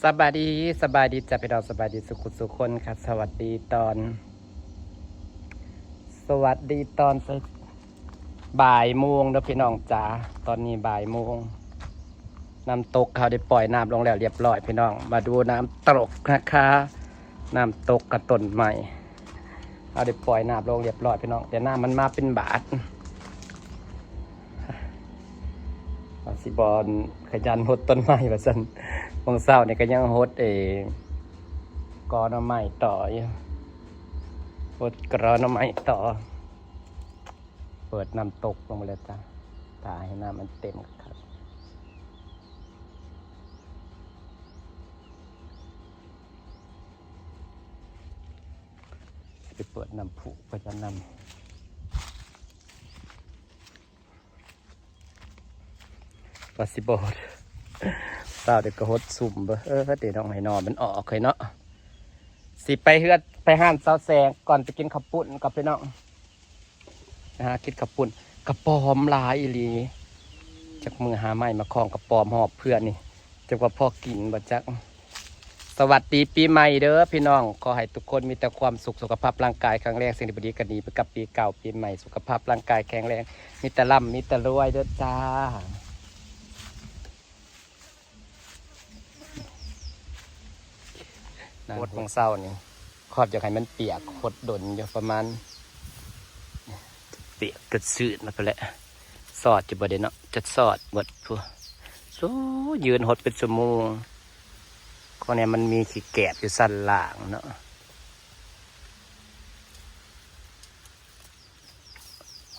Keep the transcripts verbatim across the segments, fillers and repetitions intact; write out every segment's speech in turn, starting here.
สบายดี สบายดีจ้ะพี่น้อง สบายดีสุขสุขคนค่ะ สวัสดีตอน สวัสดีตอนบ่ายโมงเด้อพี่น้องจ๋า ตอนนี้บ่ายโมง น้ำตกเขาได้ปล่อยน้ำลงแล้วเรียบร้อยพี่น้อง มาดูน้ำตกนะคะ น้ำตกกับต้นไม้ เขาได้ปล่อยน้ำลงเรียบร้อยพี่น้อง แต่น้ำมันมาเป็นบาด ว่าสิบอนขยันหดต้นไม้ว่าซั่น บางเช้านี่ก็ยังหดเอง กอหน่อไม้ต่ออยู่ หดกอหน่อไม้ต่อ เปิดน้ำตกลงมาเลยจ้ะ ถ่ายให้น้ำมันเต็มครับ ไปเปิดน้ำพุก็จะนำ ว่าสิบอด เช้าเดี๋ยวก็หดซุ่มเบ้อ เออ เดี๋ยวน้องให้นอนมันออกเลยเนาะ สิไปเฮือดไปห้านสาวแสงก่อนไปกินข้าวปุ้นกับพี่น้อง นะฮะ กินข้าวปุ้น กระป๋อมหลายอีหลี จากมือหาไม้มาคล้องกระป๋อมหอบเพื่อนนี่ จักว่าพอกินบ่จัก สวัสดีปีใหม่เด้อพี่น้อง ขอให้ทุกคนมีแต่ความสุข สุขภาพร่างกายแข็งแรง สิ่งที่บ่ดีก็หนีไปกับปีเก่าปีใหม่ สุขภาพร่างกายแข็งแรง มีแต่ร่ำมีแต่รวยเด้อจ้า นั่งหดของเช้านี่ ขอบอยากให้มันเปียก หดดนอยู่ประมาณ เปียกกระซืดมาไปแหละ สอดอยู่บ่เด้เนาะ จะสอดหมดพุ้น โอ้ ยืนหดเป็นชั่วโมง ข้อนี้มันมีขี้แกบอยู่สันล่างเนาะ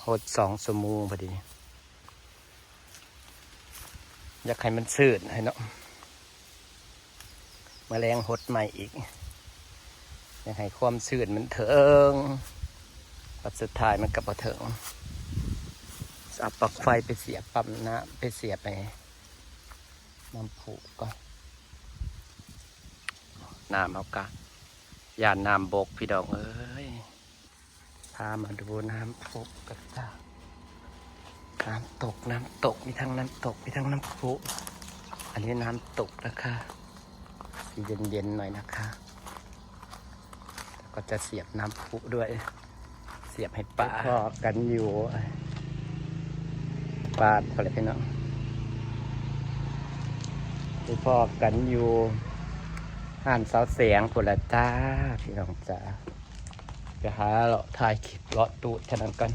หดสองชั่วโมงพอดี อยากให้มันซืดให้เนาะ มาแลงหดใหม่อีก อยากให้ความซืดมันเถิง บัดสุดท้ายมันก็บ่เถิง เอาปลั๊กไฟไปเสียบปั๊มน้ำ ไปเสียบไปน้ำพุก่อน น้ำเอากะ ย่านน้ำบกพี่น้องเอ้ย พามาดูน้ำพุกันจ้า น้ำตก น้ำตก มีทั้งน้ำตก มีทั้งน้ำพุ อันนี้น้ำตกนะคะ สีเย็นๆหน่อยนะคะ แล้วก็จะเสียบน้ำพุด้วย เสียบให้ปลา พอกันอยู่ ปลาพอแล้วพี่น้อง ไปพอกันอยู่ ห้านสาวแสงพุ้นละจ้า พี่น้องจ๋า ไปหาเลาะถ่ายคลิปเลาะตูดแค่นั้นก่อน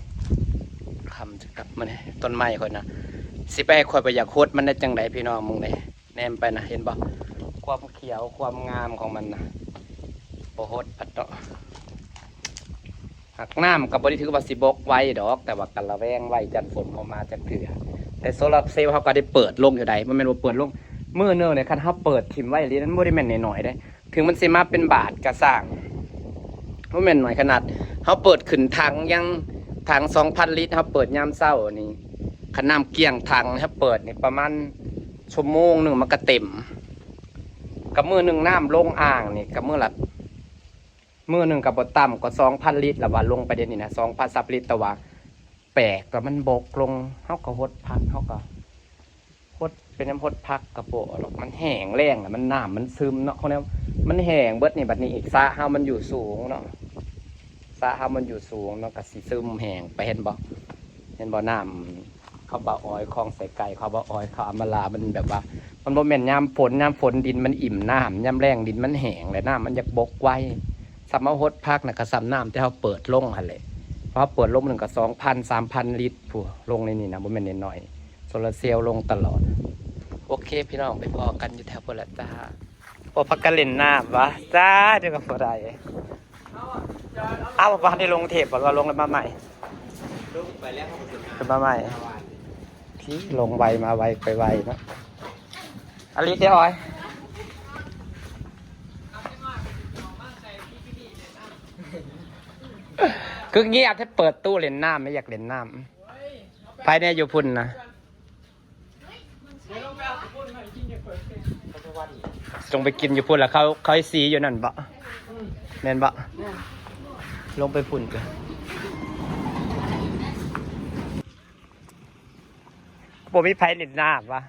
ค่ำจะกลับมาเนี่ย ต้นไม้ข่อยนะ สิไปให้ข่อยไปอยากโคตรมันได้จังใดพี่น้องมึงเนี่ย แนมไปนะ เห็นบ่ ความเขียวความงามของมันนะ บ่หดปัดเนาะ หากน้ำก็บ่ได้ถือว่าสิบกไวดอก แต่ว่าก็ระแวงไว้ จั่นฝนบ่มาจักเทื่อ แต่โซลาร์เซลล์เฮาก็ได้เปิดลงอยู่ใด บ่แม่นว่าเปิดลง มื้อหนึ่งเนี่ย คันเฮาเปิดถิ่มไว้อีหลี มันบ่ได้แม่นน้อยๆเด้ ถึงมันสิมาเป็นบาทก็ซ่าง บ่แม่นน้อยขนาด เฮาเปิดขึ้นถังยัง ถังสองพันลิตร เฮาเปิดยามเช้านี่ คันน้ำเกลี้ยงถัง เฮาเปิดนี่ประมาณชั่วโมงหนึ่งมันก็เต็ม กับมื้อหนึ่งน้ำลงอ่างนี่ กับมื้อละ มื้อหนึ่งก็บ่ต่ำกว่าสองพันลิตรละว่าลงไปเดี๋ยวนี้นะ สองพันซับลิตร แต่ว่าแปลก แต่มันบกลง เฮาก็หดผัก เฮาก็หด เป็นน้ำหดผักกะบ่ออกดอก มันแห้งแล้งน่ะ มันน้ำมันซึมเนาะ เขาเรียกมันแห้งเบิดนี่ บัดนี้อีกสระเฮามันอยู่สูงเนาะ สระเฮามันอยู่สูงเนาะ ก็สิซึมแห้งไป เห็นบ่ เห็นบ่ น้ำ เขาบ่าอ้อยคลองไส้ไก่ เขาบ่าอ้อย เขาอำมาลา มันแบบว่า มันบ่แม่นยามฝน ยามฝนดินมันอิ่มน้ำ ยามแล้งดินมันแห้ง และน้ำมันอยากบกไว ส่ำเฮาหดผักน่ะ ก็ส่ำน้ำที่เฮาเปิดลงหั่นแหละ พอเฮาเปิดลงหนึ่งก็สองพัน สามพันลิตรพุ้น ลงในนี่นะ บ่แม่นน้อยๆ โซลาร์เซลล์ลงตลอด โอเค พี่น้อง ไปพ้อกันอยู่แถวพุ้นละจ้า บ่พักกันเล่นน้ำวะ จ้า เดี๋ยวก็บ่ได้ เอาบ่ทันได้ลงเทปบ่ ว่าลงแล้วมาใหม่ ลงไปแล้ว ขึ้นมาใหม่ พี่ลงไวมาไวไปไวเนาะ อลิเดียวอ้อย คือเงียบ ถ้าเปิดตู้เล่นน้ำ ไม่อยากเล่นน้ำ ภายในอยู่พุ้นนะ ลงไปกินอยู่พุ้นแล้ว เขา เขาสีอยู่นั่นบ่ แม่นบ่ ลงไปพุ้น บ่มีไผเล่นน้ำวะ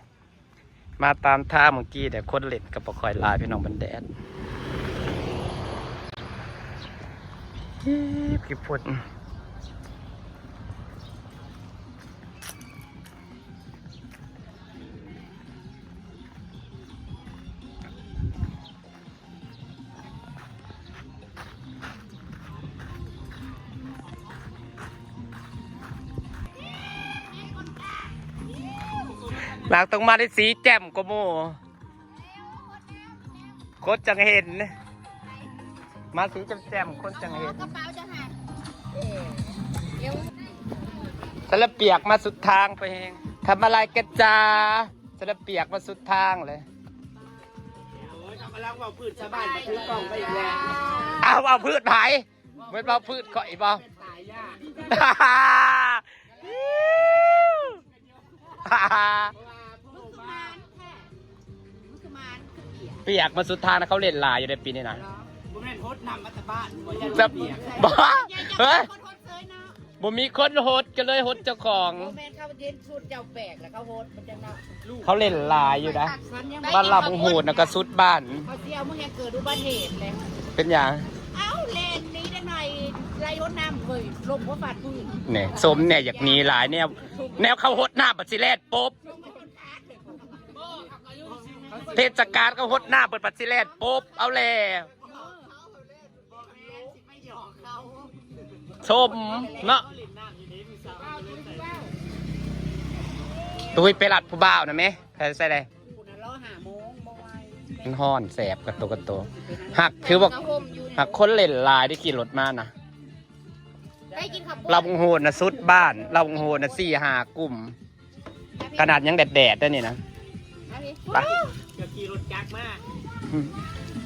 มาตามทางเมื่อกี้ แต่คนเล่นก็บ่ค่อยหลายพี่น้อง มันแดด กีบกีบฝน หลังต้องมาได้สีแจ่มกว่าหมู่ คนจังเห็น มาสีแจ่มๆ คนจังเห็น กระเป๋าจะหาย สารเปียกมาสุดทางไปเอง ทำอะไรกันจ้า สารเปียกมาสุดทางเลย โอ้ย เขากำลังเว้าพื้นชาวบ้านมาถือกล้องไปอีกแล้ว เอา เอาพื้นไผ เหมือนเอาพื้นข่อยบ่ เป็นตายยาก เปียกมาสุดทางนะ เขาเล่นหลายอยู่ในปีนี้นะ บ่แม่นหดน้ำมาแต่บ้าน บ่ย่าน จะ เปียก บ่ เฮ้ย คนหดเซยเนาะ บ่มีคนหด ก็เลยหดเจ้าของ บ่แม่นเขาเย็นสุดเจ้าแปลกแล้วเขาหดมันจังเนาะ เขาเล่นหลายอยู่นะ บ้านลาดบุงโหดนะ ก็สุดบ้าน เขาสิเอามึงยังเกิดอุบัติเหตุเลย เป็นหยัง เอ้า แล่นหนีได้หน่อย ไล่หดน้ำเว้ย ลมบ่ฟาดพื้น เนี่ย สมเนี่ยอยากหนีหลายแนว แนวเขาหดน้ำบัดสิแล่นปุ๊บ เทศกาลเขาหดน้ำเปิดบัดสิแล่นปุ๊บ เอาแล้ว ชมเนาะ ตุ้ยไปรัดผู้บ่าวนะแม่ ใส่ใส่เลย มันฮ้อนแสบกับตัวกับตัว หักคือว่า หักคนเล่นหลายได้ขี่รถมานะ ไปกินข้าวปุ้น ลาดบุงโหดนะสุดบ้าน ลาดบุงโหดนะสี่ห้ากลุ่ม ขนาดยังแดดๆ ได้นี่นะ มาพี่ ไป จะขี่รถจักรมา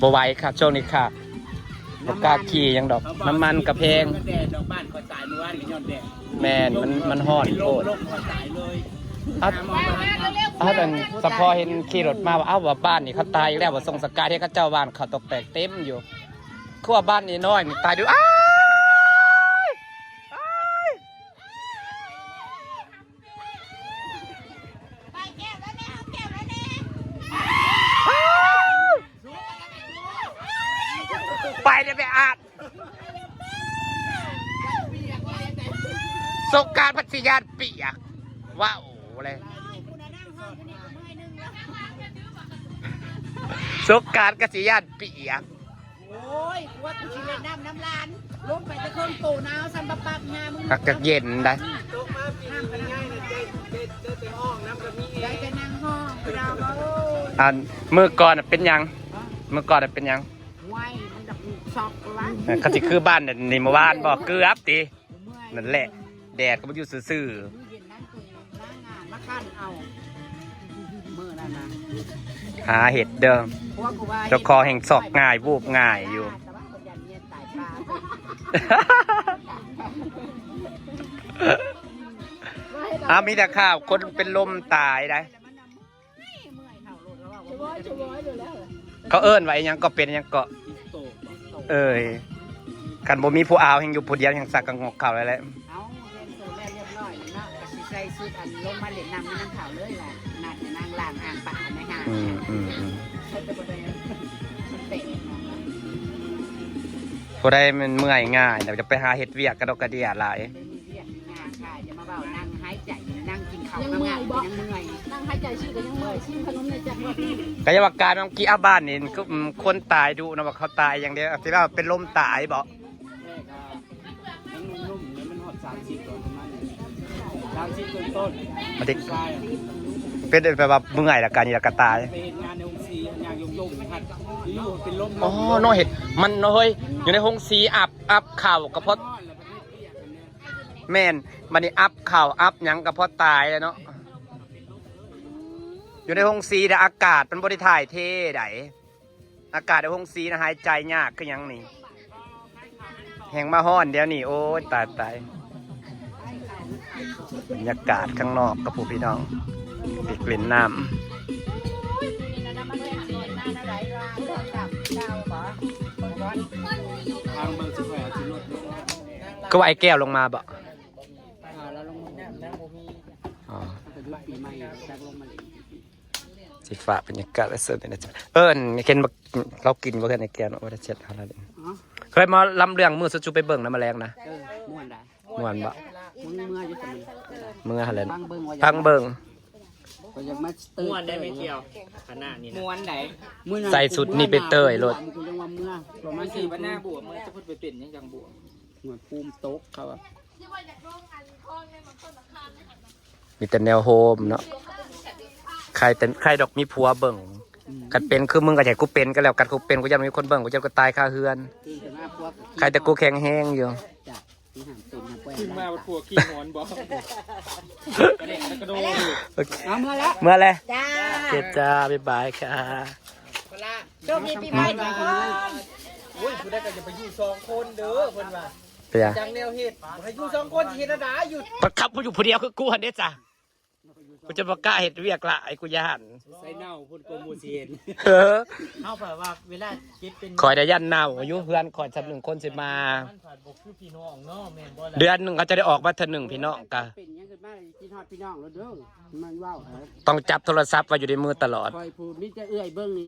บ่ไหวค่ะ ช่วงนี้ค่ะ บ่กล้าขี่หยังดอก น้ำมันก็แพง ก็แดดดอก บ้านเขาตายเมื่อวานก็ย้อนแดด แม่น มัน มันฮ้อนโพด ลมเขาตายเลย เอ้า หาหมอ เอ้า แต่สะพอเห็นขี่รถมาว่า เอ้า ว่าบ้านนี่เขาตายอีกแล้ว ว่าส่งสกายให้เขาเจ้าบ้านเขาตกแตกเต็มอยู่ คือว่าบ้านนี่น้อยนี่ตายดู อ้าย อ้าย ไปแก้วแล้วแน่ เอาแก้วแล้วแน่ ไปเลยไปอาบ สงกรานต์พัทยาเปียก ว้าวเลย สงกรานต์ก็สิย่านเปียก โอ้ย กูว่ากูสิเล่นน้ำน้ำลาน ลงไปแต่เครื่องโตหนาว สั่นปับปับงามึง หักจักเย็นได้ น้ำก็ง่ายนะ ได้ ได้ ได้แต่ห้อง น้ำก็มีเอง ได้แต่นั่งห้อง เราก็ โอ้ย อัน มื้อก่อนน่ะเป็นหยัง มื้อก่อนน่ะเป็นหยัง ห้วย มันดักซอกละ เขาสิคือบ้านนี่เมื่อวานบ่ เกือบติ เมื่อย นั่นแหละ แดดก็มาอยู่ซื่อๆ มื้อเย็นนั่งคุยหน้างานมากั้นเอา มื้อนั้นนะ หาเห็ดเด้อ เพราะว่ากูว่า เจ้าของแห่งซอกง่าย บูบง่ายอยู่ แต่ว่าคนยันเมียตายปลา อ้าว มีแต่ข่าวคนเป็นลมตายได้ เขาเอิ้นว่าอิหยังก็เป็นอิหยังก็ เอ้ย คันบ่มีผู้เอาแห่งอยู่ผู้เดียวแห่งสักกะงกเขาแล้วแหละ เอาเรียนสูตรแล้วเรียบร้อยแล้วเนาะ ก็สิใส่ชุดอันลงมาเล่นน้ำในน้ำขาวเลยล่ะ นัดให้นางล้างอ่างปะในห้าง อืม อืม อืม เขาจะบ่ได้ มันเตะเนาะ ผู้ใดมันเมื่อยง่าย เดี๋ยวจะไปหาเฮ็ดเวียกกระดอกกระเดี่ยหลาย เวียกงานค่ะ อย่ามาเว้านั่งหายใจ นั่งกินข้าว ยังเมื่อยบ่ ยังเมื่อย นั่งหายใจชิวก็ยังเมื่อย ชิมขนมในจักร ก็อย่าว่าการเมื่อกี้อาบ้านนี่ก็ อืม คนตายดุนะ ว่าเขาตายอย่างเดียว ที่ว่าเป็นลมตายบ่ แรกอะยังหนุ่มๆ เนี่ยมันฮอดสามสิบกว่าประมาณนี้ สามสิบต้นๆ มาดิ ผู้ชายอะ เป็นแบบว่าเมื่อยแล้วกัน นี่แล้วก็ตาย ไปเฮ็ดงานในโรงสี ย่างยงๆ หัดอยู่เป็นลม อ๋อ เนาะ เห็ดมันเนาะเฮ้ย อยู่ในโรงสีอับ อับเข่าก็เพราะ ฮ้อนแล้วประเทศเวียดนามเนี่ย แม่น บัดนี้อับเข่าอับหยังก็เพราะตายแล้วเนาะ อยู่ในโรงสีแต่อากาศมันบ่ได้ถ่ายเทได อากาศในโรงสีนะหายใจยากคือหยังนี่ แฮงมาฮ้อนเดี๋ยวนี้ โอ้ย ตาย ตาย บรรยากาศข้างนอกกับผู้พี่น้อง ไปกลิ่นน้ำ ทางเบิ่งสิค่อยเอาสิรถลง ก็ว่าไอ้แก้วลงมาบ่ อ่า แล้วลงมา อ๋อ แต่ยุคปีใหม่จักลงมาเลย สิฝากบรรยากาศไว้ส่วนนี้นะจ๊ะ เออเห็นบัก เรากินบ่เพื่อนในแกนว่าจะเช็ดอะไร อ๋อ เคยมาลำเรื่องมือสุดๆไปเบิ่งนะมาแรงนะ เออม่วนได้ ม่วนบ่ มึงเมื่ออยู่สมัย เมื่อหันแหล้ว ฟังเบิ่งว่า ฟังเบิ่ง ก็ยังมาเติ ม่วนได้ไม่เกี่ยวคณะนี้นะ ม่วนไหน มื้อนั้น ใส่สุดนี่ไปเตยโลด กูยังว่าเมื่อประมาณ มันสีว่าหน้าบวมเมื่อจะพูดไปเปลี่ยนยังจังบวม หัวปูมตกเขาอะ มีแต่แนวโฮมเนาะ ใครแต่ใครดอกมีผัวเบิ่ง อืม กัดเป็นคือมึงก็ใช่กูเป็นก็แล้วกัดกูเป็นกูยังมีคนเบิ่งกูจะกูตายคาเฮือน คือจะมาพวก ใครแต่กูแข็งแฮงอยู่ จ้ะที่หามตุ่มหามแป้ง ขึ้นมาว่าผัวขี้หอนบอกกระเด็นกระโดด โอเค เอาเมื่อแล้ว เมื่อแล้ว จ้า โอเคจ้า บ๊ายบายค่ะ โชคดีปีใหม่ทุกคน อุ้ยผู้ได้ก็จะไปอยู่สองคนเด้อเพิ่นว่า เป็นยัง จังแนวเหตุให้อยู่สองคนสิเฮ็ดอะไรอยู่ มันขับกูอยู่ผู้เดียวคือกูหันเด้จ้ะ กูจะประกล้าเห็ดเวียกหลายกูย่าน ใส่เน่าพุ่นโกมูเซน เออ เฮาแบบว่าเวลาเก็บเป็น คอยได้ย่านเน่าอยู่เพื่อนคอยสำหนึ่งคนสิมา มันผัดบกคือพี่น้องเนาะแม่นบ่ เดือนหนึ่งเขาจะได้ออกมาเท่าหนึ่งพี่น้องกะ เป็นยังขึ้นมากินฮอดพี่น้องแล้วเด้อมันเว้าเออ ต้องจับโทรศัพท์ไว้อยู่ในมือตลอด คอยผู้มีแต่เอื้อยเบิ่งนี่